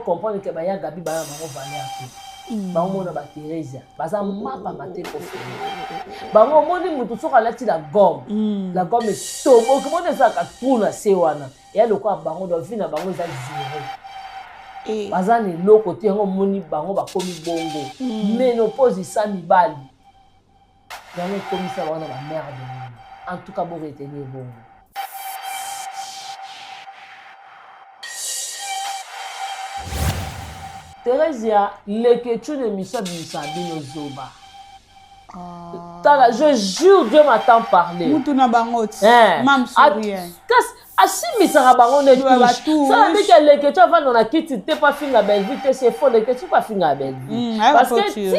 Comprendre que ba ya Gabi ba na bango valeur te. Bango mona ba Theresia baza mapa mate kofele. Bango omoni mutu soki alati la gomme. La gomme etoboki moni ezalaka trou na se wana. Eya lokola bango donc vie na bango eza zero. Baza na eloko te yango omoni bango bakomi bongo. Menopause isa mibali. Yango ekomisa bango na ba merde wana. En tout cas bo retenir bongo. Theresia leketchou na emission abimisaka bino zoba. Ah. Tala je jure Dieu m'attend parler. Mutu na bango ti. Eh. Mam sourire. Kasi asimbisaka bango nde touche. Sala ndenge leketchou avanda na kiti te po afinga Bellevue te c'est faux leketchou po afinga Bellevue. Parce que ti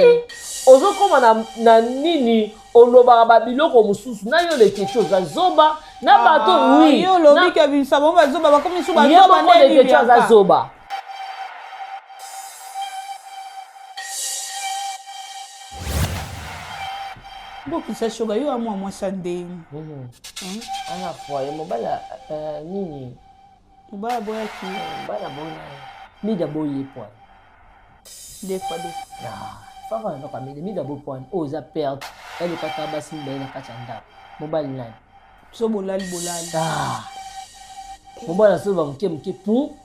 ozokoma na nini olobaka ba biloko mosusu na yo leketchou oza zoba na bato ah, oui yo olobi ke bisa bango bazoba bakomi su bazoba nde leketchou aza zoba. Bokisa shoga yo amwa mwasi ya ndenge. Ana foyer mobali nini? Mobali aboyaki. Mobali aboyaki. Mida boye poani. Deux fois deux. Ah, fafa na ndako ya mida, mida boye poani. Oyo eza perte. Elokaka basi mibale na kati ya ndako. Mobali nani? So bolali bolali. Ah. Mobali azoloba moke moke pu.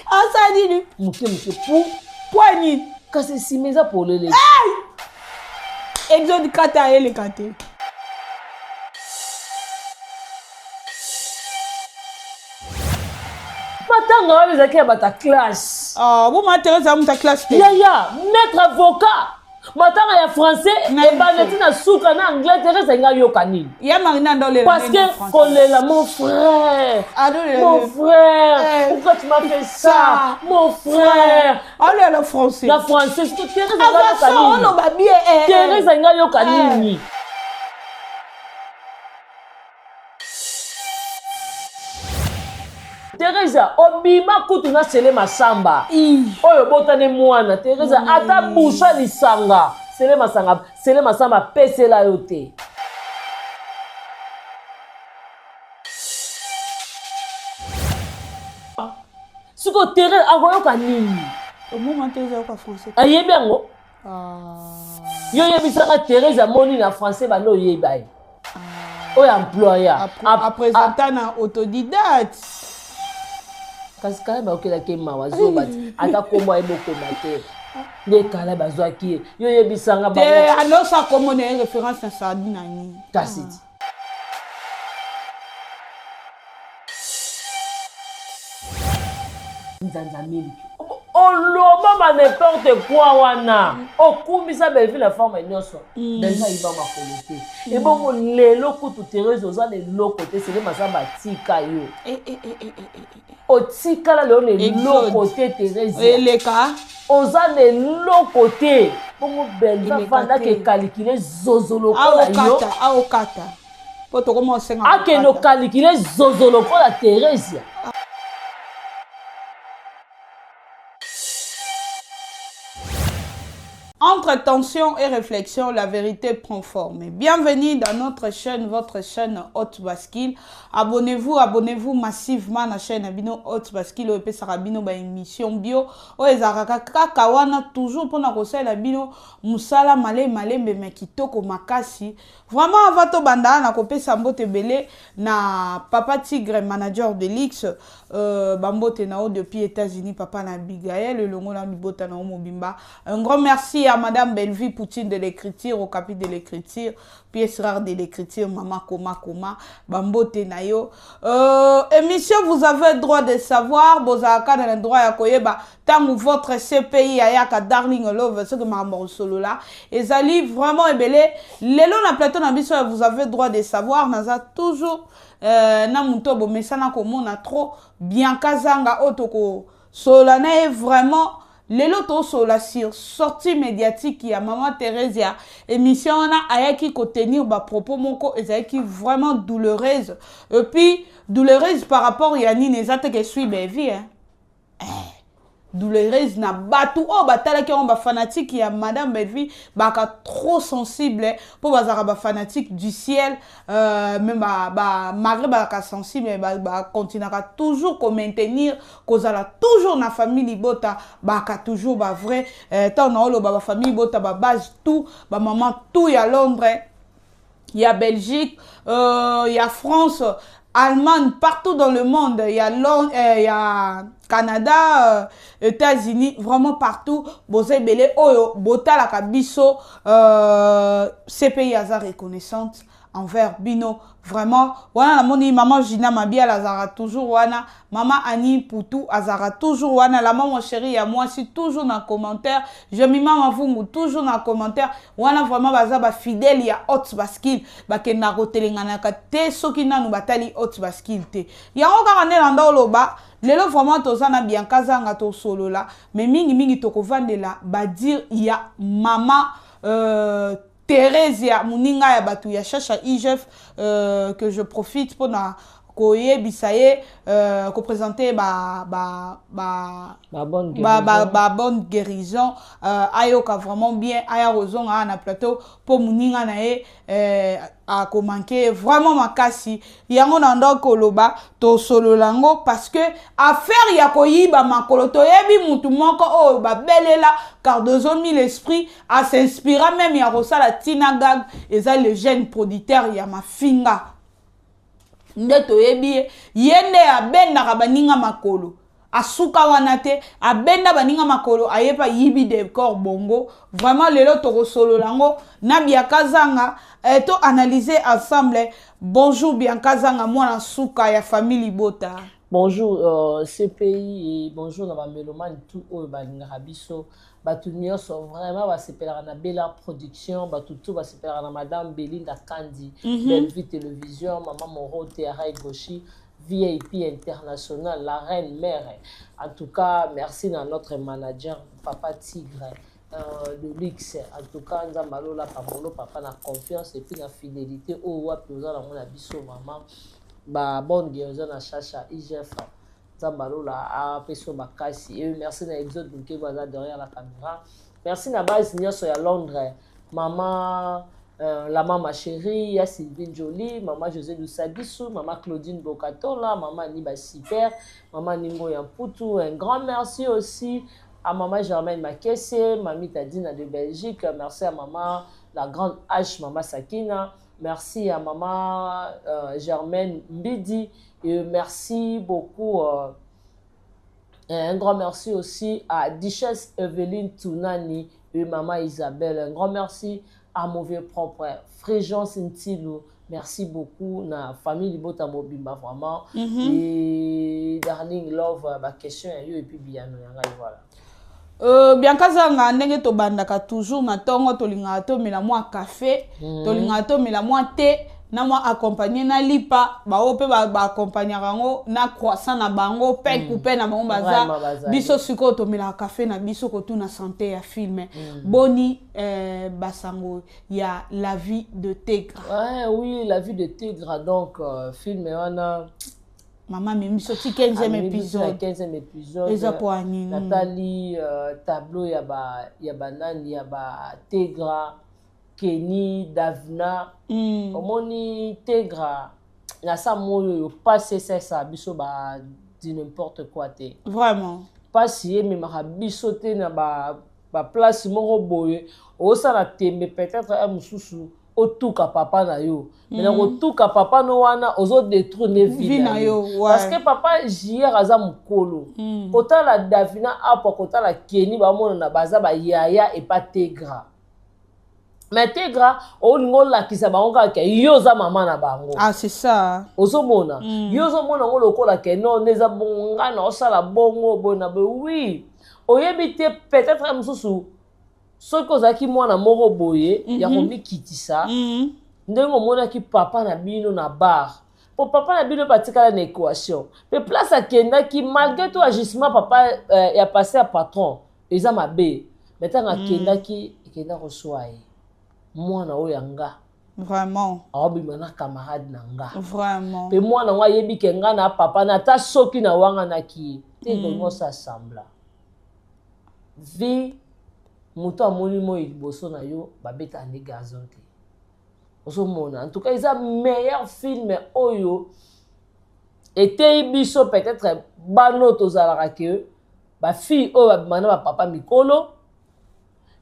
Asala nini? Moke moke pu. Pwa nini? Kasi nsima eza polele. Exode kata eleka te. Matanga wana ezalaki ya bato ya classe. Ah, bo ma Therese amuta classe te. Yaya, maître avocat. Matanga ya français ebanda ti na suka na anglais Therese alingi ayoka nini? Ya Marina ndo lela. Parce que kolela mon frère. Mon frère, eh. Pourquoi tu m'as fait ça? Mon frère. Alela français. Na français, Therese alingi ayoka nini? Oloba bien. Therese alingi ayoka nini? Teresa obima kutu na sele masamba oyo obotani mwana Teresa ata busa lisanga sele masanga sele masamba apesela yo te. Sikoyo Teresa akoyoka nini? Ayebi yango? Yo yebisaka Therese amoni na français banda oyeba ye. Oyo employer. Apresenta na autodidacte. Kasi kala bayokelaki ye mawa zoba ti ata kombo ayebi okoma te. Nde kala bazwaki ye. Yo yebisanga bango. Te anosa kombo na ye référence na sardine na nini. Kasi ti. Nzanza miliki. Oloba ba n'importe quoi wana. Okumbisa Bellevue na forme nyonso. Bellevue ayiba makolo te. Ebongo lelo kutu Therese oza na eloko te Sele Masamba atika yo. Otikala lelo na eloko te Therese. Eleka. Oza na eloko te. Bongo Bellevue afandaki ekalikile zozo lokola yo. Aokata. Po tokoma osenga. Akende okalikile zozo lokola Theresia. Entre tension et réflexion, la vérité prend forme. Bienvenue dans notre chaîne, votre chaîne Haute Bascule. Abonnez-vous, abonnez-vous massivement à la chaîne Bino Haute Bascule. Oyo epesaka bino ba émission bio. Oyo ezalaka kaka wana toujours pona kosalela bino musala male malembe mais kitoko makasi. Vraiment avant tobanda na kopesa mbote ebele na papa Tigre manager de luxe ba mbote na yo depuis Etats-Unis papa na Abigaël elongo na libota na yo mobimba. Un grand merci à madame Bellevue Poutine de l'écriture okapi de l'écriture pièce rare de l'écriture maman koma koma ba mbote na yo. Émission vous avez droit de savoir bozalaka na droit ya koyeba Tangu votre CPI ayaka Darling Love soki makambo ya kosolola ezali vraiment ebele lelo na plateau na biso ya vous avez droit de savoir naza toujours na moto oyo bomesana komona trop Bianca Zanga oyo tokosolola na ye vraiment lelo tosolola sur sortie médiatique ya maman Theresia émission wana ayaki kotenir ba propos moko ezalaki vraiment douloureuse et puis douloureuse par rapport ya nini eza te ke suis Bellevue hein. Eh. Douloureuse na bato oyo batalaki yango, bafanatique ya Madame Bellevue baka trop sensible, mpo bazalaka bafanatique du ciel, mais malgré bazalaka sensible, bacontinuaka toujours komaintenir kozala toujours na famille libota, baka toujours bavrai. Ntango na oloba bafamille libota, babase tout, bamama tout ya Londres, ya Belgique, ya France, Allemagne, partout dans le monde, il y a Londres, il y a Canada, États-Unis, vraiment partout. Boza ebele oyo botalaka biso, CPI aza reconnaissante envers bino vraiment. Wana namoni Mama Gina Mabiala azalaka toujours wana, Mama Ani Putu azalaka toujours wana, la maman chérie ya mwasi toujours na commentaire, Jemima Mavungu toujours na commentaire wana. Vraiment baza bafidèle ya Haute Bascule, bakendaka kotelenganaka te soki nanu batali Haute Bascule te. Yango kaka nde nanda oloba lelo. Vraiment toza na Bianca Zanga, tosolola, mais mingimingi tokovandela badire ya mama Thérésia, moninga ya bato ya Chacha IGF, que je profite mpona koyebisa ye, koprésente ba, ba, ba, ba bonne ba, ba, guérison. Ba bonne guérison, ayoka vraiment bien, aya kozonga awa na plateau mpo moninga na ye akomanke vraiment makasi. Yango na ndo koloba, tosolola yango parce que affaire ya koyiba makolo, toyebi mutu moko oyo babelela Cardozo Mille Esprit, asinspira même ya kosala ntina gag, eza le jeune producteur ya mafinga nde toyebi ye. Ye nde abendaka baninga makolo, asuka wana te, abenda baninga makolo, ayepa yibi décor bongo. Vraiment lelo tokosolola yango na Bianca Zanga, to analyser ensemble. Bonjour Bianca Zanga, mwana suka ya famille libota. Bonjour CPI et bonjour na bamélomane tout oyo balingaka biso, bato nyonso vraiment basepelaka na Bela Production, bato tout basepelaka na Madame Belinda Kandi, Bellevue Télévision, Mama Morote, Arai Goshi, VIP international, la reine mère. En tout cas, merci na notre manager, Papa Tigre de luxe. En tout cas, Nzambe alola pamolo papa na confiance et puis na fidélité oyo wapi oza nango na biso. Vraiment ba bonne guérison na Chacha IGF, Nzambe alola apesi yo makasi. Et merci na Exode Mokebo aza derrière la caméra. Merci na base nyonso ya Londres, mama la mama chérie ya Sylvine Jolie, mama José Lusagisu, mama Claudine Bokatola, mama Niba Super, mama Ningo ya Mputu. Un grand merci aussi à maman Germaine Makese, Mami Tadina de Belgique. Merci à maman la grande H, maman Sakina. Merci à maman Germaine Mbidi et merci beaucoup, un grand merci aussi à Duchesse Evelyne Tounani et maman Isabelle. Un grand merci à Mauvais Propre, Frégence Ntilou. Merci beaucoup na famille Libota mobimba vraiment. Et Darling Love, ma question et puis biyano ya ngai, voilà. Bianca Zanga, ndenge tobandaka toujours na ntongo, tolingaka tomela mwa café, tolingaka tomela mwa te na mwa accompagné na lipa, bao mpe baaccompagnaka yango na croissant na bango, pain coupé na bango baza. Biso sikoyo tomelaka café na biso, kotuna santé ya film. Boni basango ya La vie de Tegra? Ouais, oui, La vie de Tegra, donc film wana. Mama amemi biso ti 15e épisode. 15e épisode. Eza po nini? Natali tableau ya banani, ya ba Tegra, Kenny, Davina. Omoni Tegra na sa moi oyo pasi esalisa biso ba di n'importe quoi te. Vraiment. Pasi ememaka biso te na baplace moko boye osala tembe, peut-être ya mosusu otuka papa na yo, mais na kotuka papa no wana, ozodétruire nde vie na yo, parce que papa JR aza mokolo. Kotala Davina apo, kotala Keni, bamonana baza bayaya epa Tegra, mais Tegra olingi olakisa bango kaka yo oza mama na bango. Ah, c'est ça. Ozomona, yo ozomona yango lokola ke non, nde eza bongo, ngai na osala bongo boye na boye. Oui, oyebi te, peut-être mosusu soki ozalaki mwana moko boye ya komikitisa, ndenge omonaki papa na bino na bar, po papa na bino batikala na équation mpe place akendaki, malgré tout agissement papa ya passé ya patron eza mabe, mais ntango akendaki, ekenda koswa ye mwana oyo ya nga. Vraiment. Aobima na camarade na nga. Vraiment. Mpe mwana ngo ayebi ke nga na papa na, ata soki nawanganaki ye te, ekolingi osala sembla. Vie, moto amoni moi liboso na yo, babetaka nde gazon te. Ozomona, en tout cas eza meilleur film oyo eteyi biso. Peut-être bano tozalaka ke bafille oyo babima na bapapa mikolo,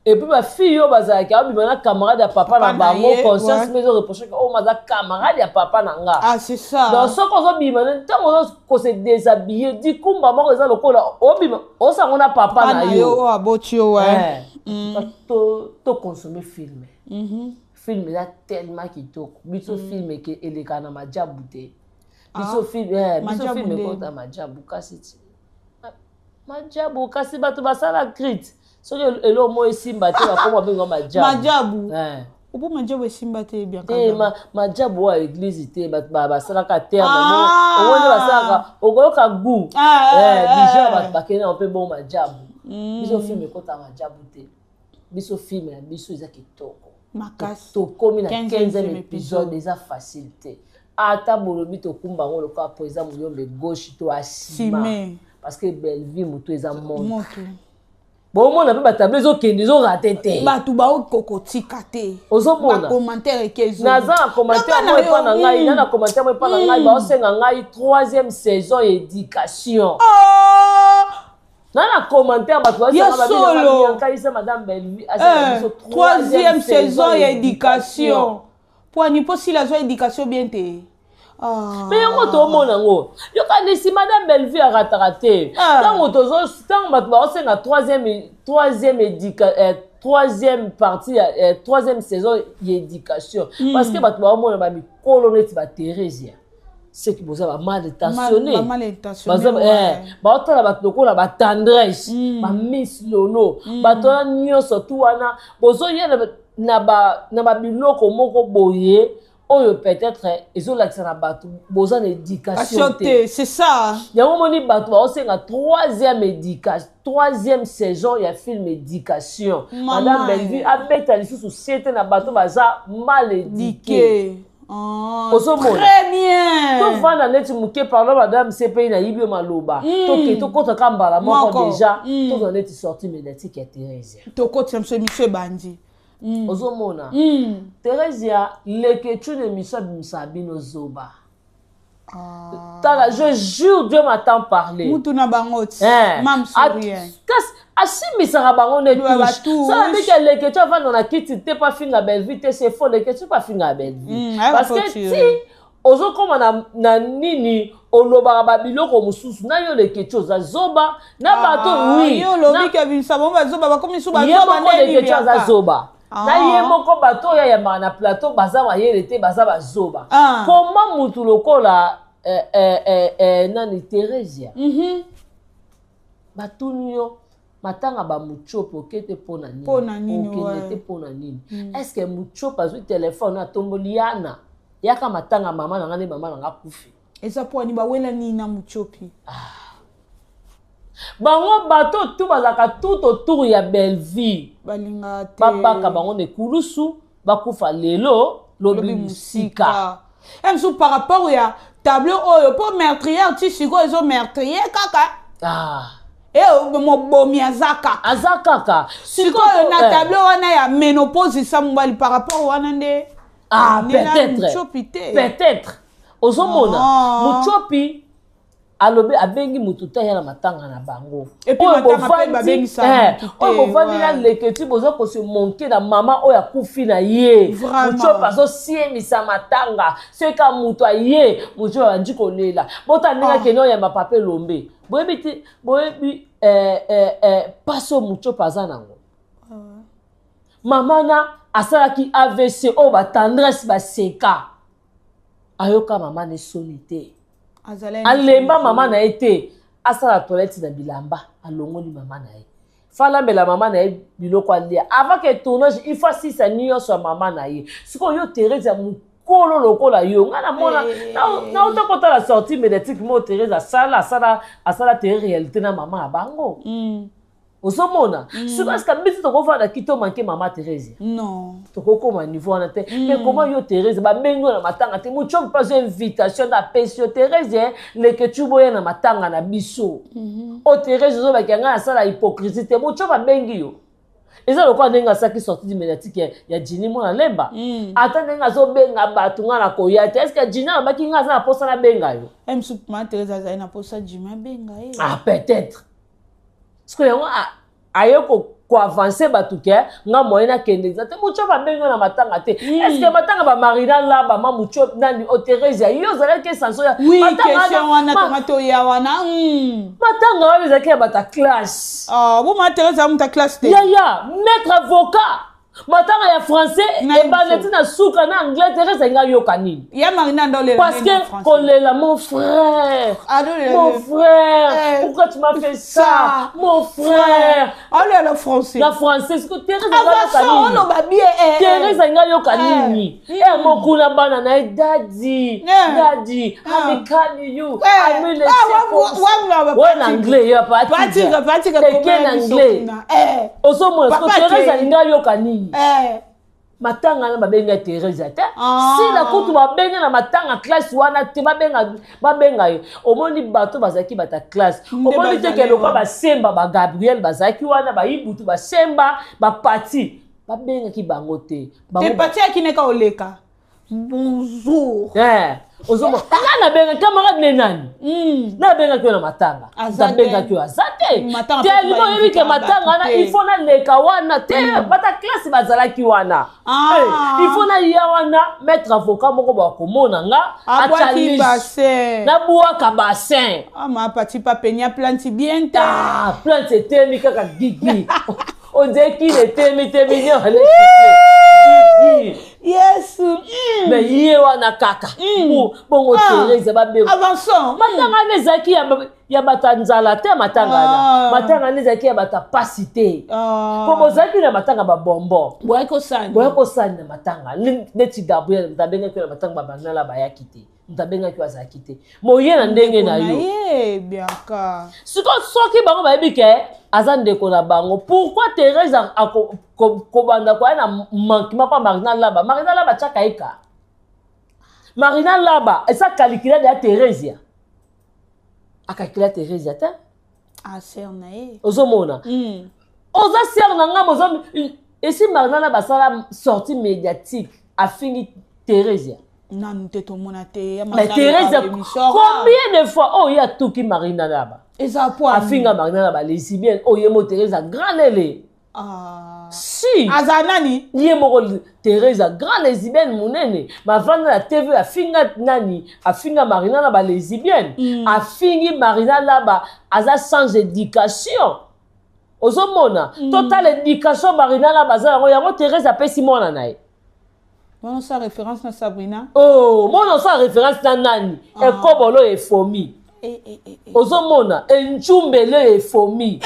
et puis bafille oyo bazalaki abima na camarade ya papa na bango, conscience mais ezoreproche ke oyo maza camarade ya papa na nga. Ah, c'est ça. Donc soki ozobima, ntango ozokose déshabiller, dikumba moko eza lokola obima osango na papa na yo. Oyo aboti yo, ouais. Toconsommer film. Film eza tellement kitoko. Biso film elekaka na majabu te. Biso film, biso film ekota majabu, kasi majabu, kasi bato basala crite. Soki eloko moko esimba te, bakoma benga majabu. Majabu opo majabu esimba te. Te, majabu oyo ya église te. Bato basalaka terme omoni, basalaka, okoyoka goût déjà. Bato bakende yango mpe bongo majabu. Biso film ekota majabu te. Biso film na biso eza kitoko. Makasi. Tokomi na 15e épisode, eza facile te. Ata bolobi tokumba yango lokola po eza moyombe gauche to asima, parce que Bellevue moto eza montre. Bomona mpe batableau ezokende, ezorater te. Bato baokokotika te. Ozomona. Bacommentaire eke. Naza na commentaire mo epa na ngai, na commentaire mo epa na ngai, baosenga ngai troisième saison éducation. Na commentaire bato basengaisa madame Bellevue asenga biso troisième saison ya éducation. Poani mpo sila azwa éducation bien te. Me yango tomona yango, yokanisi madame Bellevue arataka te. Ntango ntango bato baosenga troisième partie ya troisième saison ya éducation, parce que bato baomona bamikolo neti baThérésia, soki boza bamal intentionné, baotala bato lokola batendresse, bamiss lolo, bato wana nyonso tu wana bozoya na babiloko moko boye oyo peut-être ezolakisa na bato boza na éducation te. C'est ça. Yango moni bato baosenga troisième éducation, troisième saison ya film éducation. Madame Bellevue abeta lisusu se te na bato baza mal éduqué. Ozomona. Très bien. Tovanda neti moke. Pardon madame CPI, nayibi yo maloba. Toke, tokɔtaka mbala moko déjà, tozwa neti sortie médiatique ya Thérésia. Tokotisa biso émission ebandi. Ozomona, Thérésia leke na émission abimisaka bino zoba. Tala, je jure, Dieu m'entend parler. Mutu na bango ti kasi asimbisaka bango nde touche. Sala ndenge aleke ti avanda na kiti te mpo afinga Bellevue te, c'est faux. Leke ti mpo afinga Bellevue, parce que ti ozokóma na nini, olobaka babiloko mosusu na yo. Leke ti oza zoba na bato. Oui, ye moko leke ti aza zoba na ye moko. Bato oyo ayambaka na plateau baza mayele te, baza bazoba. Koma mutu lokola nani, Thérésia, batuni yo matanga bamutiope, oke te mpo na nini? Okende te mpo na nini? Est ce que mutiope azwi telefone, atomboli yana, yaka matanga mama na nga nde mama na nga akufi? Eza mpo ani bawela nini na mutiopi? Bango bato tu bazalaka tout autour ya Bellevue. Balinga te. Babaka bango na ekulusu, bakufa lelo lobi mosika. Mosusu par rapport ya tableau oyo, mpo meurtrière ti sikoyo ezo meurtrier kaka. E mobomi aza kaka. Aza kaka. Sikoyo na tableau wana ya ménopause, sa mobali, par rapport wana nde. Ah, peut-être, peut-être. Ozomona, mutiopi alobi abengi motu te aya na matanga na bango. Oyo bovandi na leke ti boza kose monke na mama oyo akufi na ye. Mutiopi azosiemisa matanga, soki ka moto aye, mutiopi abandi kolela. Bota ndenge akende oyamba papa Elombe. Boyebi te, boyebi mpasi oyo mutiopi aza nango. Mama na asalaki AVC oyo batendresse baseka, ayoka mama na esoni te, alemba mama na ye te, asala toilette na bilamba, alongoli mama na ye, falambela mama na ye biloko alia avant que tournage. Il faut asisa nyonso ya mama na ye. Sikoyo yo Therese ya mokolo lokola yo, ngai namona nauta kotala sortie médiatique mo Therese asala télé réalité na mama ya bango. Ozomona, sikoyo eske biso tokovanda ki to manke mama Therese? Non. Tokokoma niveau wana te. Mais comment yo Therese babengi yo na matanga te? Mochopi mpe azwa invitation nde apesi yo: "Therese, leke tu boya na matanga na biso." O Therese ozobaki ngai asala hypocrisie te. Mochopi abengi yo, eza lokola ndenge asalaki sortie médiatique ya Jini Mwana Lemba. Ata ndenge azobenga bato, ngai na koya te. Est-ce Jini alobaki ngai aza na mposa nabenga yo? Mosusu mama Therese azali na mposa Jimi abenga ye. Ah, peut-être. Sikoyo yango aye koavancer bato ke nga moye nakende eza te. Mocho babengi yo na matanga te. Est ce que matanga bamarina laba ma mocho nani o Therese, yo ozalaki sanso ya Oui, question wana tonga toya wana. Matanga wana ezalaki ya bato ya classe. Bo ma Therese amuta classe te. Yaya, maître avocat, matanga ya français ebanda ti na suka na anglais. Therese alingi ayoka nini? Ya Marina ndolela. Parce que kolela: "Mon frère, mon frère, pourquoi tu m'as fait ça, mon frère?" Aolela français. Na français. Siko Therese oloba bien. Therese alingi ayoka nini? E mokuna bana na ye: "Daddy, daddy, I'm calling you." Oyo na anglais, yo eke na anglais. Ozomona, siko Therese alingi ayoka nini? Matanga wana babenga Therese te. Sila kutu babenga na matanga classe wana te. Babenga ye, omoni bato bazalaki bata classe. Omoni te ke lokwa basemba, bagabriel bazalaki wana, bayibutu, basemba, bapati, babengaki bango te. Pati akineka oleka bonjour. Ozomona, nga nabenga camarade ne nani, nabengaki yo na matanga, nabengaki yo, aza te. Telima oyebi ke matanga wana, il faut naleka wana te. Bata classe bazalaki wana, il faut naya wana. Maître avocat moko bakomona nga, nabwaka bassin. Mapati papenya plante bien ta. Plante etemi kaka gigi, on dirait kini etemi temi. Yesu. Mais ye wana kaka bongo. Therese babenga Avançons. Matanga wana ezalaki ya bato ya nzala te. Matanga wana, matanga wana ezalaki ya bato ya pasi te, po bozalaki na matanga babombo. Boyaki kosani. Boyaki kosani na matanga neti Gabriel. Moto abengaki na matanga, babangala bayaki te. Moto abengaki oyo azalaki te, moye na ndenge na yo. Ye Bianca. Sikoyo soki bango bayebi ke aza ndeko na bango, pourquoi Therese kobanda koya na manquement mpa Marina Laba? Marina Laba tiaka ye ka Marina Laba eza calculade ya Theresia, acalcula Theresia te. Ah, sœur na ye. Ozomona, oza sœur na ngambo oza esi. Marina Laba asala sortie médiatique, afingi Theresia? Nanu te, tomona te. Mais Therese, combien de fois oyo ye atuki Marina Laba? Eza po Afinga Marina Laba lesbienne. Oyo ye mo Therese grand lele. Ah. Si. Aza nani? Ye moko Therese, grand lesbienne monene, bavanda na TV. Afinga nani? Afinga Marina na balesbienne. Afingi Marina Laba aza sans éducation. Ozomona, total éducation Marina Laba aza yango. Yango Therese apesi mwana na ye. Wana osala référence na Sabrina. Oh, mwana osala référence na nani? Ah. Ekobolo efomi. Eh, eh, eh, eh. Ozomona, enjumbele efomi.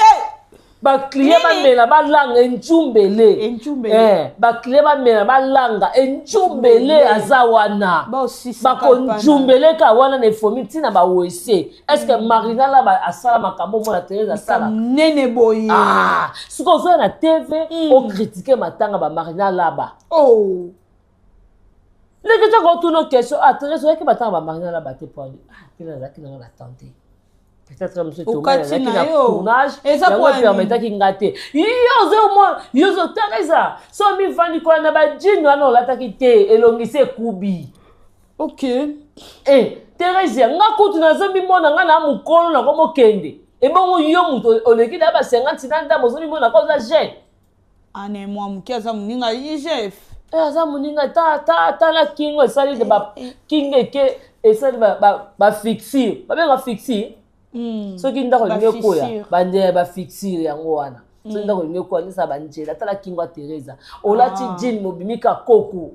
Baclient bamela balanga enjumbele. Enjumbele. Eh, baclient bamela balanga enjumbele aza wana. Baosisa. Bakonjumbeleka wana na efomi ntina bawese. Est ce que Marina Laba asala makambo mona Therese asala? Nene boye. Ah, soki ozoya na TV, ocritiquer matanga bamarina Laba, Oh. ndenge tiaka otuna question: "Ah Therese, oyaki matanga bamarina Laba te po ani?" "Ah te, nazalaki nanga na tante, peut-être mosusu." Okati Nazalaki na na yo. tournage. Eza Yango po ani? epermettaki nga te. Yo ozomona, yo ozo Theresa so mivandi kola na bajini wana olataki te, elongisi ekubi. Eh, Therese, nga kutu nazomimona nga na mokolo nango mokende. Ebongo yo moto oleki na ba 50 na ndambo, ozomimona ka oza jeune. Ane mwa moke aza moninga IGF. Eh, aza moninga. Ta tala kingo esali ba kingo eke esali bafixure, babenga fixure. Soki ndako elingi ekoya, Bafixure. banzela bafixure yango wana. Soki ndako elingi ekoya, ndesala banzela. Tala kingo ya Theresa, olati jean mobimi ka koko,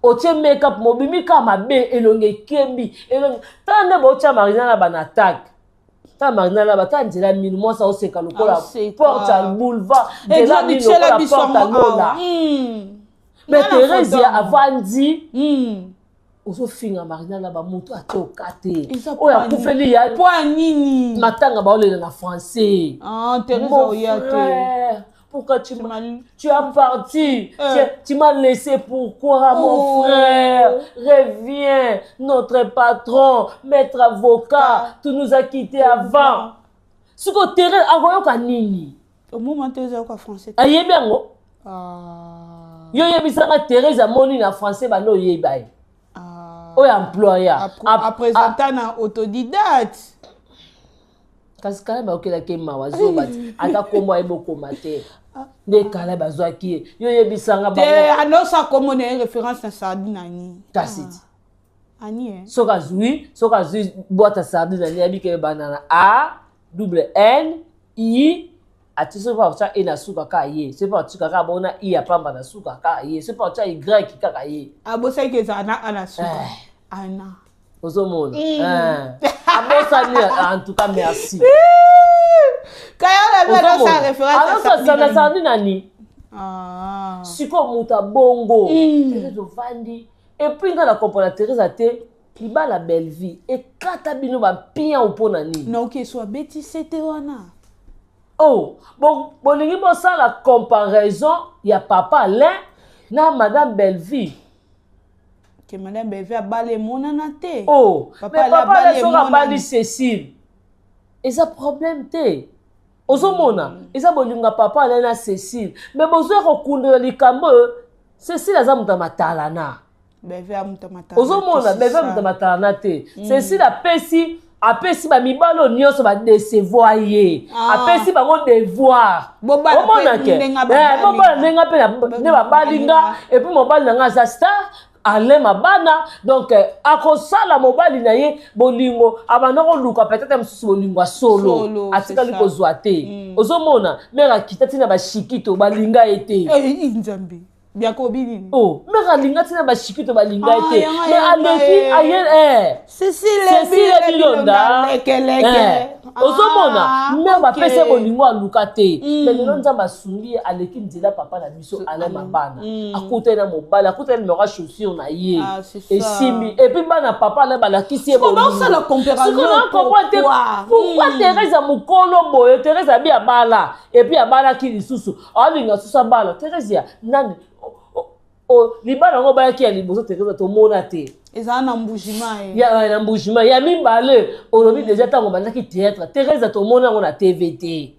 otie makeup mobimi ka mabe, elongi ekembi elongi. Tala nde baotya Marina na bana attaque. Tala Marina na batala nzela minu, mwasi aoseka lokola Aoseka. porte ya boulevard, nzela minu Tiela lokola biso porte ya yango Lola. awa. Mais Nga na Therese photo yango. avandi. Ozofinga Marina na bamoto atoka te, oyo akufeli ya po nini? Matanga baolela na français. Ah, Teresa oya te. Pourquoi tu as parti? Tu m'as laissé pourquoi, mon frère? Reviens, notre patron, maître avocat, tu nous as quittés avant. Siko Teresa akoyoka nini? Omoma te, ozayoka français. Ayebi yango. Yo oyebisanga Therese amoni na français, bando oyeba ye oyo employer. Aprésenta na autodidacte. Kasi kala bayokelaki ye mawa, zoba ti ata kombo ayebi okoma te, nde kala bazwaki ye. Yo oyebisanga. Te, anosa kombo na ye référence na sardine ani. Kasi ti ani eh. Soki azwi boîte ya sardine ani, ayebi ke banana A double N I ati. Soki mpe akotya E na suka, kaka ye. Soki mpe akotika kaka bona I ya pamba na suka, kaka ye. Soki mpe akotya Y, kaka ye. Abosaki ezala na A na suka, ana. Ozomona, abosani. En tout cas, merci. Kaya référence. Na sardine ani. Sikoyo moto abongo Therese ovandi, et puis nga na comprendre Therese te. Libala Bellevie ekata bino bampian mpo na nini? Naoki eso abetise te wana. Oh bon, bolingi bosala comparaison ya papa Alain na madame Bellevie. Ke madame Bellevie abala emonana te. Oh, mais papa Alain soki abali Cécile, eza problème te. Ozomona, eza bolingo ya papa Alain na Cécile, mais bozwa kokundela likambo oyo. Cécile aza moto ya matalana. Ozomona, Bellevie moto ya matalana te. Cécile apesi bamibali oyo nyonso badécevoir ye, apesi bango devoir. Omona ke bobala ndenge mpe nde babali nga, et puis mobali na nga aza star, Alain Mabana. Donc akosala mobali na ye bolingo abanda koluka, peut-être mosusu bolingo ya solo atikali kozwa te. Ozomona, mare akita ntina bashikito balinga ye te. Nzambe, biakobi nini? Oh, mare alinga ntina bashikito balinga ye te, mais aleki aye. Cécile Bilonda, ozomona, mare bapesi ye bolingo aluka te, mais lelo Nzambe asungi ye, aleki nzela papa na biso Alain Mabana, akutani na mobali, akutani numéro ya chaussure na ye esimbi, et puis bana papa Alain balakisi ye. Osala comprendre te pourquoi Therese ya mokolo boye. Therese abi abala, et puis abalaki lisusu, alinga susu abala. Therese ya nani? Libala yango obalaki ya liboso, Therese, tomona te. Ezala na Mbujima. Ya na Mbujima. Ya mibale, olobi déjà ntango obandaki théâtre, Therese, tomona yango na TV te.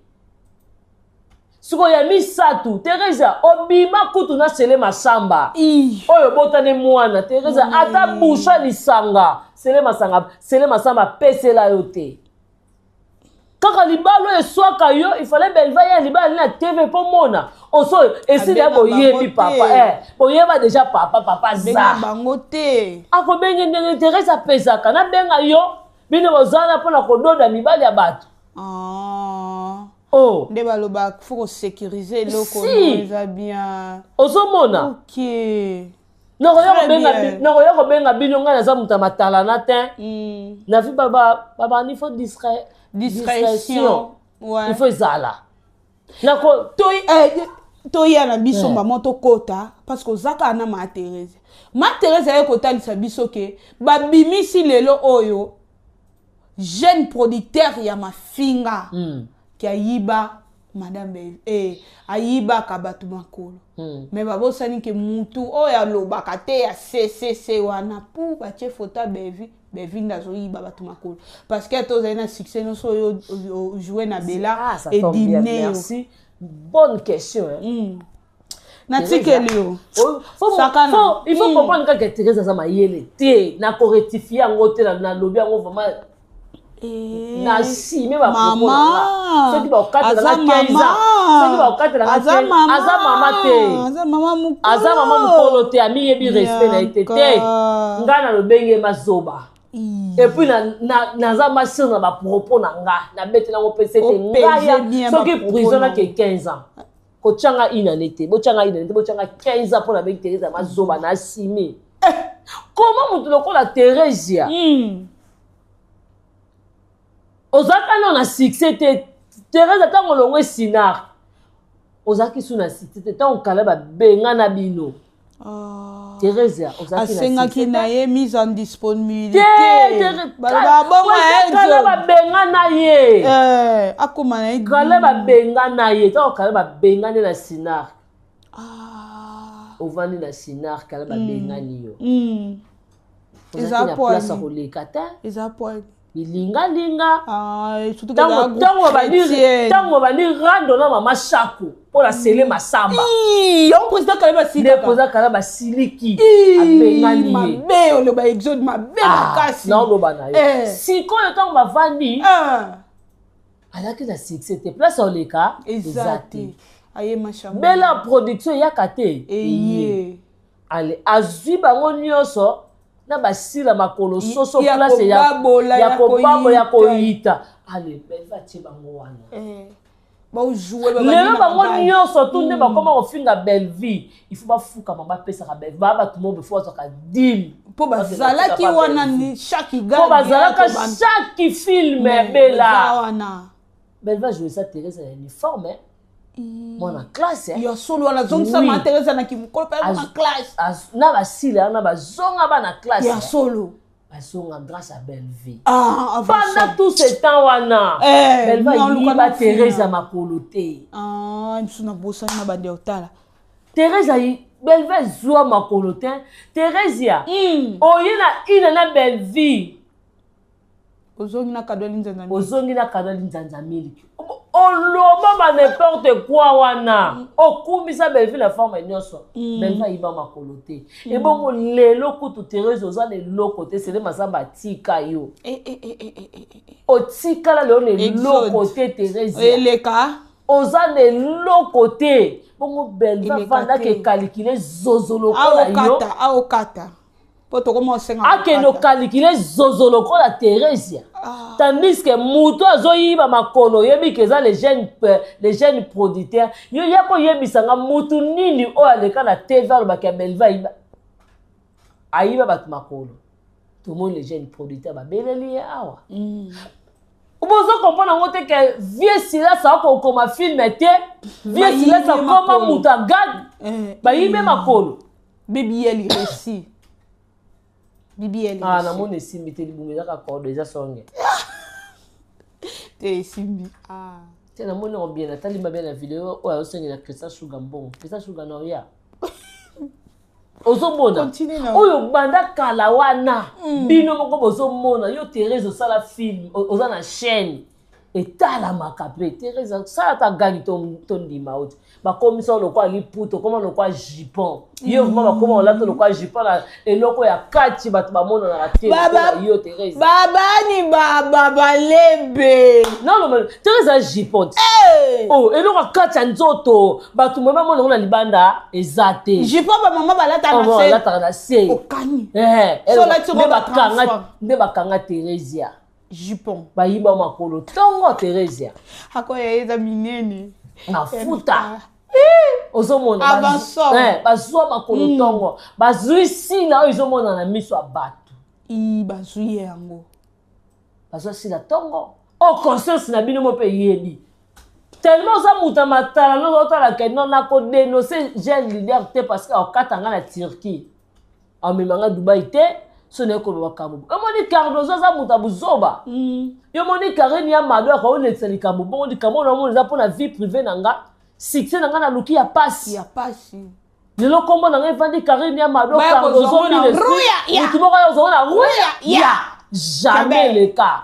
Sikoyo ya misato, Teresa, obima kutu na Sele Masamba oyo obotani mwana. Teresa, ata busha lisanga Sele Masanga, Sele Masamba apesela yo te. Kaka libala oyo eswaka yo, ifale Belva ya libala na TV mpo mona oso esili ya boyebi papa, boyeba déjà papa, papa za bango te. Akobenge ndenge Teresa apesaka nabenga yo, bino bozala mpona kododa mibali ya bato. Oh. Nde baloba faut kosécuriser eloko eza bien. Ozomona. Nakoya kobenga bino, ngai naza moto ya matalana te. Na vi babandi, faut discrétion. Il faut ezala. Toya na biso mama, tokota parce que oza kaka na ma Therese. Ma Therese aye kotalisa biso ke babimisi lelo oyo jeune producteur ya mafinga ke ayiba madame, ayibaka bato makolo. Mais babosani ke mutu oyo alobaka te ya ccc wana pu batie foto ya Bevi. Bevi nde azoyiba bato makolo parce que ata ozali na succès nyonso oyo ojoue na Bela. Ah, edine. Merci, bonne question, hein? Natikeli yo. Il faut comprendre kaka Therese aza mayele te. Nakorectifie yango te, nalobi yango vraiment na asime. Soki bakokatelanga 15 ans, soki bakokatelanga, aza mama te, aza mama mokolo te, amiyebi respect na ye te. Te, ngai nalobenge mazoba, et puis naza masire na bapropos na nga, nabetelango mpe te. Ngai soki prison nake 15 ans, kotianga inane te, botianga inane te, botianga 15 ans mpo nabengi Therese mazoba na asime. Comment moto lokola Theresia, ozalaka nano na succès te? Therese, ntango olongo esinar, ozalaki su na succès te. Ntango kala babenga na bino. Ah. Theresia ozalaki asengaki na ye mise en disponibilité kala babengana ye eh, akoma na ye kala babengana ye ntango kala babengani na sinar ah. Ovandi na sinar, kala babengani yo, Eza ozalaki na place ya poani. koleka te. Eza poani. Bilingalinga. Ah, surtout que ntango eza groupe ntango babandi chrétienne. Ntango babandi rando na mama Shako mpo na sele masamba. Ii, yango président Kala nde basilika. Mpoza kala basiliki, abengani ye. Mabe oloba, Exode, mabe Ah, makasi. naoloba na yo. Eh. Sikoyo ntango bavandi, Ah, azalaki na succès te, place oleka eza eza te. te. Aye mashambo. Bela Production eyaka te. Eye. Ale azwi bango nyonso na basila makolo soso. Ya Place ya kobabola, ya ya kobabola, ya koyita. Koyita. Ale Belva atie bango wana. Eh, baojoue. Lelo bango nyonso tu nde bakoma kofinga Bellevie. Il faut bafukama, bapesaka Bellevie baa bato mo befo bazwaka dime. Mpo bazalaki wana ni chaque Mpo bazalaka chaque film ya Bela. Wana. Bellevie ajoue sa Thérèse na uniforme, eh. Mwana classe, eh. Ya solo wana azongisa Oui. ma Thérèse na kimokolo mpe na classe. Na basila wana bazonga bana classe, Ya eh. solo. Bazonga grâce à Bellevie. Ah, Pendant tout ce temps wana, Eh, Bellevie naluka ayiba nafina. Thérèse ya makolo te. Ah, misu nabosani na bandi ya kotala. Thérèse ayi Bellevie ezwa makolo te. Thérèse oye na ina na Bellevie. Ozongi na kado alinzanza. Ozongi na kado linzanza miliki, oloba ba n'importe quoi wana, okumbisa Bellevie na forme nyonso. Bellevie ayiba makolo te. Ebongo lelo kutu Thérèse oza na eloko te. Sele Masamba atika yo, otikala lelo na eloko te, Thérèse. Eleka. Oza na eloko te. Bongo Bellevie Eleka avandaki te. ekalikile zozo lokola yo. Aokata, aokata mpo tokoma osenga. Akende okalikile zozo lokola Theresia, Ah. tandis que moto azoyiba makolo, oyebi ke eza les jeunes producteurs. Yo ya koyebisanga motu nini oyo aleka na TV alobaki ya Bellevie ayiba, ayiba bato makolo? Tomoni les jeunes producteurs babeleli ye awa. Bozo comprendre yango te ke vieux Silas akokoma film te. Vieux Bayibi Silas akoma makolo. moto agag. Eh, bayibe makolo. BBL réussi, BBL. Ah, Réussi. namoni esimbi te, libumu ezaka kordo, eza songe. Te, esimbi. Ah. Te, namoni yango bien. Natalima bien na video oyo azosengela Christian Sugar mbongo. Christian Sugar na oya ozomona. Continue na. Oyo banda kala wana, bino moko bozomona. Yo Therese osala film, oza na chaîne etalamaka mpe. Therese osala ata gangi tondima oti bakomisa yo lokwa liputa, okoma lokwa jupon. Yo vraiment bakoma olata lokwa jupon na eloko ya kati, bato bamonanaka te. Baba- lokola yo Therese. Babani baba balebe. Non, non, Therese aza jupon te. Hey! Oh, eloko ya kati ya nzoto, bato moye bamona yango na libanda eza te. Jupon bamama balata Oh, na se. alataka na se. Okani. Eh, So olati nde yango bakanga batransforme. nde bakanga Theresia. Jupon. Bayiba makolo ntongo, Theresia. Akoya eza minene. Mafuta ozomona. Avançons. Bazwa makolo ntongo, bazwi sila oyo ezomona na miso ya bato. I bazwi ye yango. Bazwa sila ntongo oyo conscience na bino mo mpe eyebi. Tellement oza moto ya matala, nozotala ke non, nakodénonce jeune leader te parce que akokata nga na Turquie, amema nga Dubai te. So naye koloba makambo, omoni Cardozo aza moto ya buzoba. Yo moni Karine ya Mado akaolekisa likambo bongo. Likambo oyo namoni eza mpona vie privée na nga, succès na nga naluki ya pasi. Ya pasi. Lelo nkombo na ngai evandi Karine ya Mado. Baya Cardozo. kozwa ngo na Ruya, ya. Motu moko ozongo na Ruya. Ya. Jamais leka.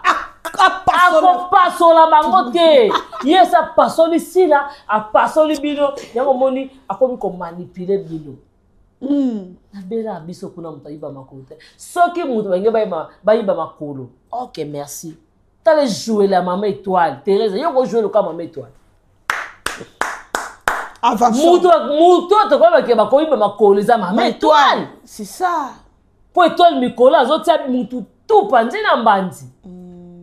Apasola. Akopasola bango te. Ye esi apasoli sila, apasoli bino. Yango omoni akomi komanipuler bino. Nabela biso kuna moto ayiba makolo te. Soki moto balingi bayiba makolo, ok, merci. Tala ejouela ya mama Étoile. Thérèse, yo kojouer lokola mama Étoile. Avançons. Moto moto tokoyebake bakoyiba makolo eza mama Étoile. C'est ça. Mpo Étoile mikolo azotia mutu tu panzi na mbanzi.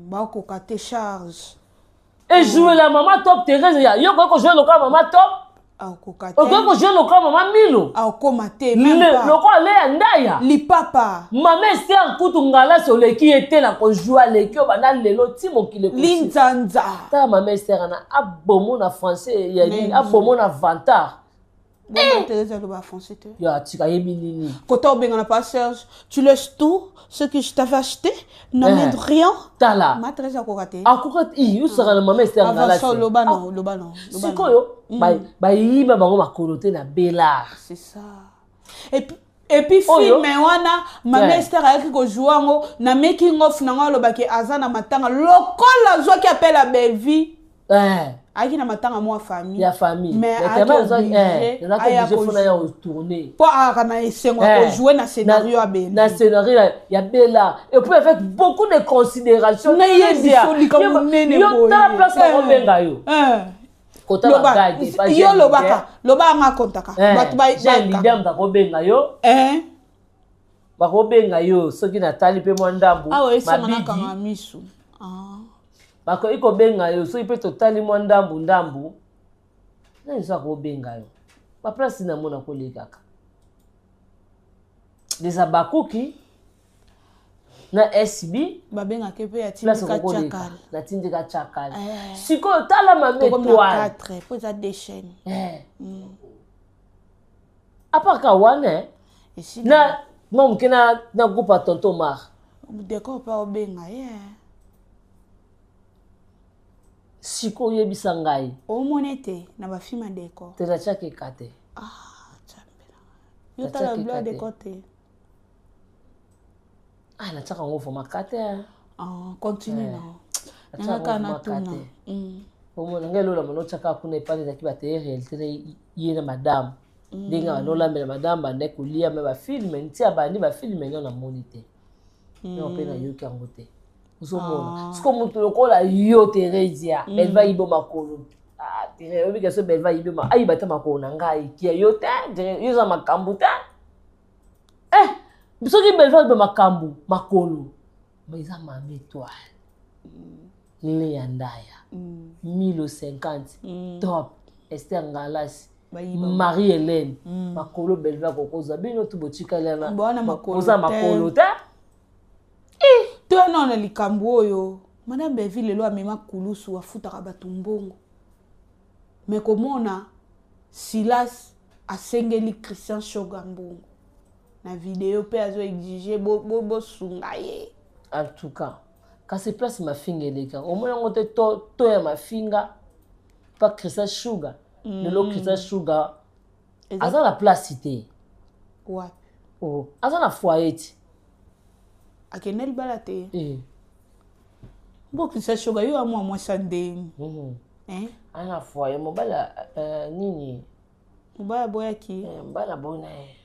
Bakoka te charge. Ejouela mama Top. Thérèse, ya yo koki kojouer lokola mama Top? Akoka te. Okoki kojouer lokola mama Milo? Akokoma te, même pas. Lokola Leya Ndaya? Lipapa. Mama Ester kutu ngalasi oleki ye te na kojouer. Aleki oyo banda lelo ti mokili ekosi. Linzanza. Tala mama Ester wana abomo na français ya nini, Nini? abomo na vantard. Bon, Thérèse aloba français te. Yo atika yebi nini? Kota obengana pa Serge, tu laisses tout ce que je t'avais acheté, n'amène rien. Tala. Ma Thérèse akoka te. Akoka te, yo saka na mama Esther Ngala. Avant loba non, loba non. Sikoyo bayiba bango makolo te na Bella. C'est ça. Et puis film wana mama Esther ayaki kojoue yango na making of nango alobaki aza na matanga lokola azwaki appel ya Bellevue. Ayaki na matanga mwa famille. Ya famille. Mais ayaki aya kotourner. Po ayaka na esengo ya kojouer na scénario ya Bella. Na scénario ya Bella. Et puis avec beaucoup de considération. Na ye biso likambo nene boye. Yo tala place bakobenga yo. Kota ba guide. Yo lobaka, loba nga kontaka. Bato ba jeune leader bakobenga yo. Bakobenga yo soki natali pe mwa ndambu. Awa esanga nakanga misu. Bakoki kobenga yo soki mpe totali mwa ndambu ndambu nani so akobenga yo baplace namona kolekaka les abakuki na SB babengaka mpe ya tindika chakal na tindika chakal sikoyo tala mame étoile 4 po eza deux chaînes à part ka wana na mwa moke na groupe ya tonton Mar décor mpe obenga ye. Sikoyo oyebisa ngai. Omona ete na bafilme ya décor. Te natiaka eka te. Ah, yo tala bilo ya décor te. Ah, natiaka yango vraiment ka te. Ah, continue na. Nangaka natuna. Omona ngai lola mano otiaka kuna epai ezalaki bateye réalité na ye na madame. Ndenge banolambela madame bande kolia me bafilme ntia bandi bafilme ngai namoni te. Ngai mpe nayoki yango te. Ozomona siko moto lokola yo Theresia Belva yibo makolo. Ah Theresia oyebi so Belva yibo ma ayiba te makolo na ngai kia yo te yo eza makambo te. Soki Belva yibo makambo makolo mais eza mama étoile. Léa Ndaya 1050 top Esther Ngalas Marie-Hélène makolo Belva kokozwa bino tu botikali wana oza makolo te. To na na likambo oyo madame Bellevue lelo amema kulusu afutaka bato mbongo me komona Silas asengeli Christian Shoga mbongo na video pe azo exiger bosunga ye. En tout cas kasi place mafinga eleka omona yango te to ya mafinga pa Christian Sugar lelo Christian Sugar aza na place te. Wapi? Oh, aza na foyer ti. Akende libala te. Bo Christian Sugar yo amwa mwasa ndeni. Aza na foyer mobala nini? Mobala boyaki. Mobala boy na ye.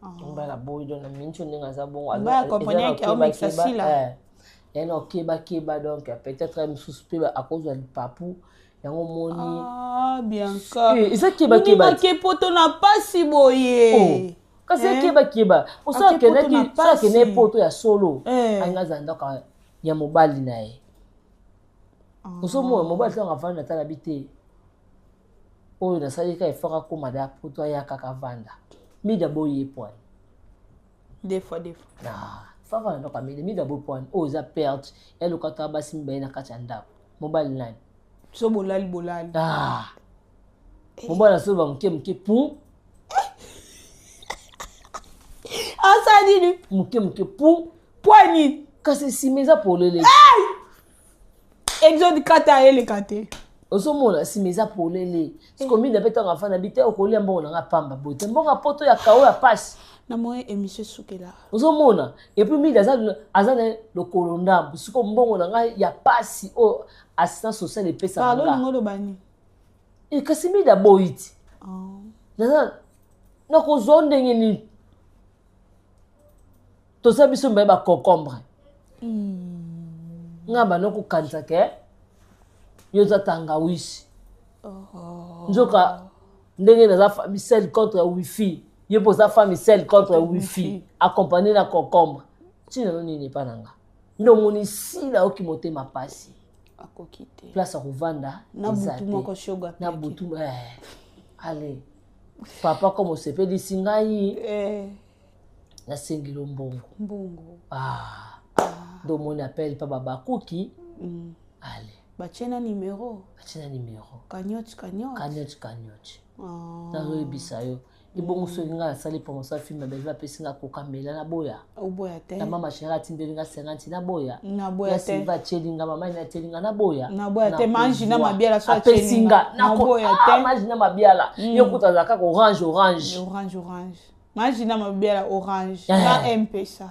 Mobala boy donc na mincho ndenge aza bongo. Mobala accompagné ki aomekisa sila. Ya na okeba keba donc peut-être mosusu pe akozwa lipapu yango moni. Ah Bianca. Eza keba keba. Ke poto na pasi boye. Kasi keba keba. Osa kene ki sa kene poto ya solo. Anga za ndako ya mobali na ye. Ozo mobali tanga vanda tala bite. Oyo nasali ka effort akoma da poto ya kaka vanda. Mida boye point. Des fois des fois. Ah, fava na ndako mida mida boye point. Oyo za perte. Ya lokata basi mibale na kati ya ndako. Mobali nani? So bolali bolali. Ah. Mobali so ba moke moke pou. Asa nini? Moke moke pou. Point nini? Kasi sima eza polele. Exode kata eleka te. Ozomona sima eza polele. Siko mida pe tanga fana bite okolia mbongo nanga pamba boye. Mbongo poto ya kao ya passe. Na moye émission sukela. Ozomona et puis mida aza na lokolo ndambu. Siko mbongo nanga ya passe o assistance sociale epesa nga. Pardon ngolo bani. E kasi mida boyiti. Naza na kozwa ndenge nini? Toza biso mbaye ba concombre. Nga ba noko kanisa ke yo za tangawisi. Nzoka ndenge naza famille seule contre wifi. Yo poza famille seule contre wifi accompagné na concombre. Tina no nini pa nanga. Ndo moni sila oki motema pasi. Akoki te. Place ya kovanda na butu moko shoga. Na butu allez. Papa comme osepelisi ngai. Nasengeli mbongo. Mbongo. Ah. Ndo moni appel pa baba kuki. Allez. Batie na numero. Batie na numero. Cagnotte, cagnotte. Cagnotte, cagnotte. Ah. Nazoyebisa yo. Ebongo soki ngai nasali promotion ya film ya Bellevue, apesi nga kokamela, naboya? Oboya te. Na mama chérie atindeli nga 50, naboya? Naboya Ya te. Silva atieli nga, mama ina atieli nga, naboya? Naboya te. Mangina Mabiala so apesi atieli nga, nga, naboya te. Mangina Mabiala ye kuta azala kaka orange orange. Orange orange. Mangina Mabiala orange. Na Mpesa.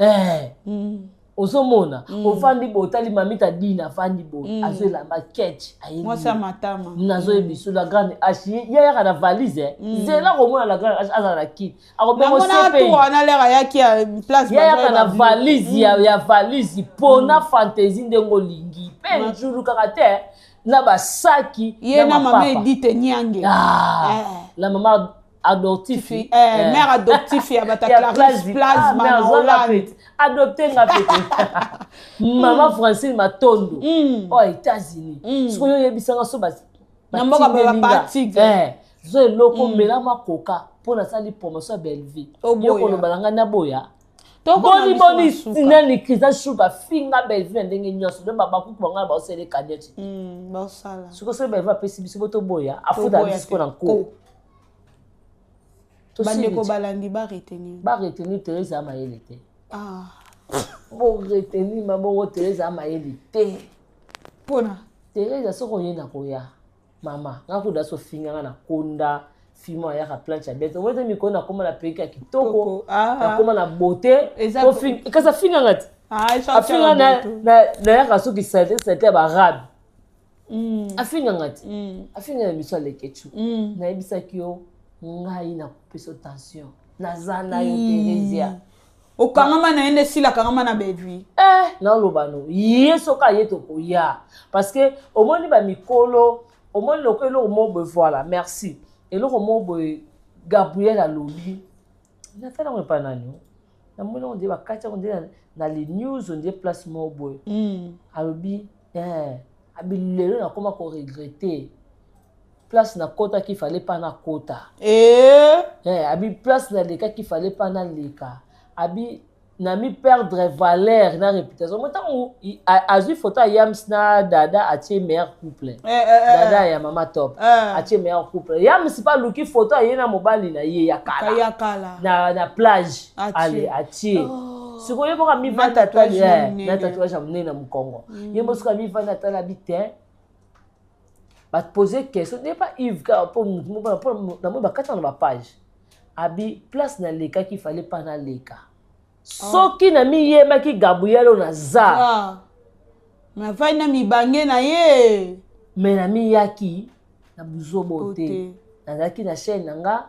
Ozomona, ofandi boye, otali mamita dina afandi boye, azoelamba ketch. Mwasi ya matama. Nazoyebi la grande H, ye yaka na valise. Zela komona la grande H azala na kini, akobengo. Namona CPI. Tour wana lere ayaki ya place. Ye yaka na bazoyeba. Valise ya valise mpona fantaisie ndenge olingi mpe njulu kaka te na basaki. Ye na mama mapapa. Edite Nyange. Ah, la mama adoptif. Mère adoptif ya bata Clarisse Plasma na Hollande. Adopte nga pete mama Francine Matondo oyo États-Unis. Soki oyo oyebisanga so Na mboka batindeli nga. ba tigre. Zo eloko mela makoka mpo nasali promotion ya Bellevue. Oboya. Yo koloba na ngai naboya? Tokoma Boni biso boni na suka. Nani Christian Shuka finga Bellevue na ndenge nyonso, do babakuku bango na baosele cagnotte. Basala. Sikoyo soki Bellevue apesi biso bo toboya, afuta Toboya biso sikoyo na te. nko. Ko. Bandeko balandi, baretenir. Baretenir, Therese ya mayele te. Ah. Boretenir mabongo, Therese ya mayele te. Mpona Therese, soki oye na koya mama nga kuda so finganga na konda fimo ayaka planche ya bete, omoi te mikolo nakóma na perruque ya kitoko. Kitoko, ah. Nakóma na beauté. Kasi afinganga te. Ah, afinga nayaka soki saleté saleté ya barabe. Afinganga te. Afinga na miso alekecu. Nayebisaki yo, ngai nakopesa tension, naza na yo Theresia. Okangama na ye nde esila, akangama na Bellevue. Eh, naloba no ye soki aye tokoya, parce que omoni bamikolo, omoni loko eloko moko boye. Voilà, merci. Eloko moko boye Gabriel alobi, natala yango epai nani o, namoni yango nde bakati yango nde na les news nde place moko boye. Alobi abi lelo nakoma koregretter place nakotaki, fallait pas nakota. Abi place nalekaki, fallait pas naleka. Abi nami perdre valeur na réputation mo. Ntango azwi photo ya Yams na Dada, atie meilleur couple. Dada ya mama Top. Atie meilleur couple. Yams mpe aluki photo aye na mobali na ye ya kala. Ya kala. Na plage. Atie. Ale atie. Sikoyo ye moko amivandi Na tatouage atali ya monene. Na tatouage ya monene na mokongo. Ye moko soki amivandi atali, abi te bapose question nde pa Yves kaka mpo motu moko mpo namoni bakati na bapage. Abi place nalekaki, fallait pas naleka. Soki namiyebaki Gabriel oyo naza. Ah. Me avandi na mibange na ye. Me namiyaki na buzobo te. Te, nazalaki na chaîne na nga,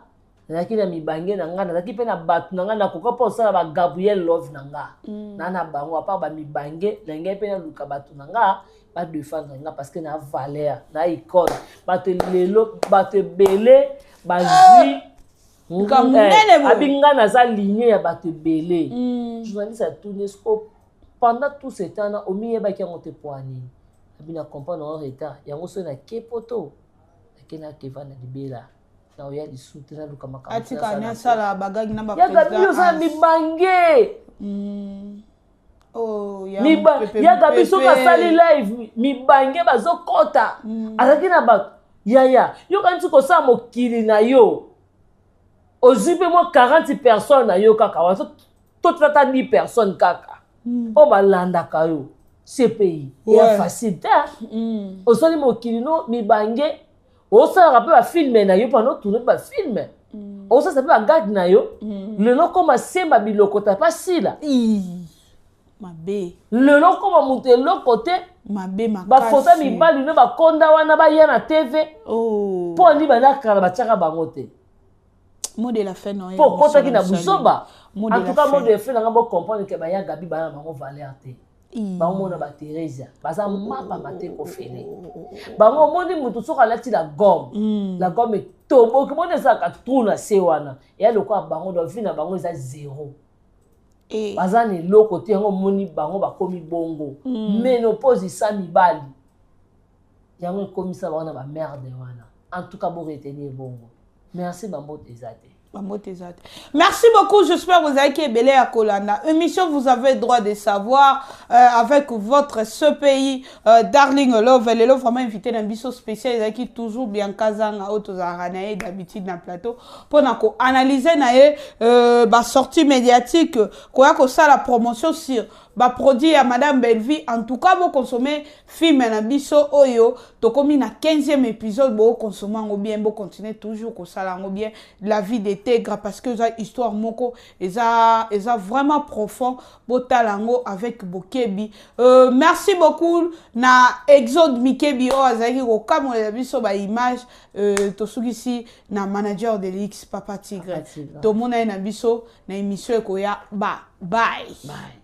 nazalaki na mibange na nga, nazalaki mpe na bato na nga, nakoka mpo kosala bagabriel love na nga. Na bango apart bamibange na ngai mpe naluka bato na nga badefendre nga, parce que na valeur na icône. Bato lelo, bato ebele bazwi. Ka monene boye. Abi nga naza ligne ya bato ebele. Journaliste atuni siko pendant tout ce temps na omiyebaki yango te po anini? Abi na comprendre yango retard yango. Soki nake poto, nake nakeva na libela, na oya lisusu te, naluka makambo. Atika ni asala bagagi na Ya Gabi, oza na mibange. Oh, ya Ya Gabi, soki mopepe. asali live, mibange bazokɔta. Azalaki na bato yaya yoka nti kosala mokili na yo, ozwi mpe mwa 40 personnes na yo kaka wana, to tata 10 personnes kaka oyo balandaka yo, CPI eya facile te. Osali mokili no mibange, osalaka mpe bafilm na yo mpona otourne mpe bafilm, osalisa mpe bagage na yo. Lelo koma semba biloko ta pasila. Ih, mabe. Lelo koma moto eloko te. Mabe makasi. Bafoto mibali no bakonda wana baya na TV. Oh. Mpo ani bandakala batiaka bango te. Mot de la fin na yo. Mpo okotaki na buzoba. Mot de En la tout cas, fin. mot de fin nanga, bocomprendre ke baya Gabi bana na bango valeur te. Ih. Baomona batheresia baza mapamba te, kofele bango. Omoni motu soki alati la gomme, la gomme etoboki, moni ezalaka trou na se wana, eya lokola bango. Donc vie na bango eza zéro. Baza na eloko te. Yango omoni bango bakomi bongo. Ménopause isa mibali, yango ekomisa bango na bamerde wana. En tout cas, boretenir bongo. Merci, bambote eza te. Bambote eza te. Merci beaucoup, j'espère vous avez ebele ya kolanda émission. Vous avez droit de savoir avec votre CPI Darling Love. Lelo vraiment, invité na biso spécial ezalaki toujours Bianca Zanga, oyo tozalaka na ye d'habitude na plateau mpona koanalyse na ye basortie médiatique, koya kosala promotion sur baproduit ya Madame Bellevie. En tout cas, boconsommer film na biso oyo tokomi na 15e épisode. Boconsommer yango bien, bocontinue toujours kosala yango bien, La vie de Tegra, parce que eza histoire moko eza vraiment profond. Botala yango avec bokebi. Merci beaucoup na Exode Mikebi oyo azalaki kokamolela biso baimage. Tosukisi na manager de l'X, Papa Tigre. Tomona ye na biso na émission ekoya. Ba bye, bye.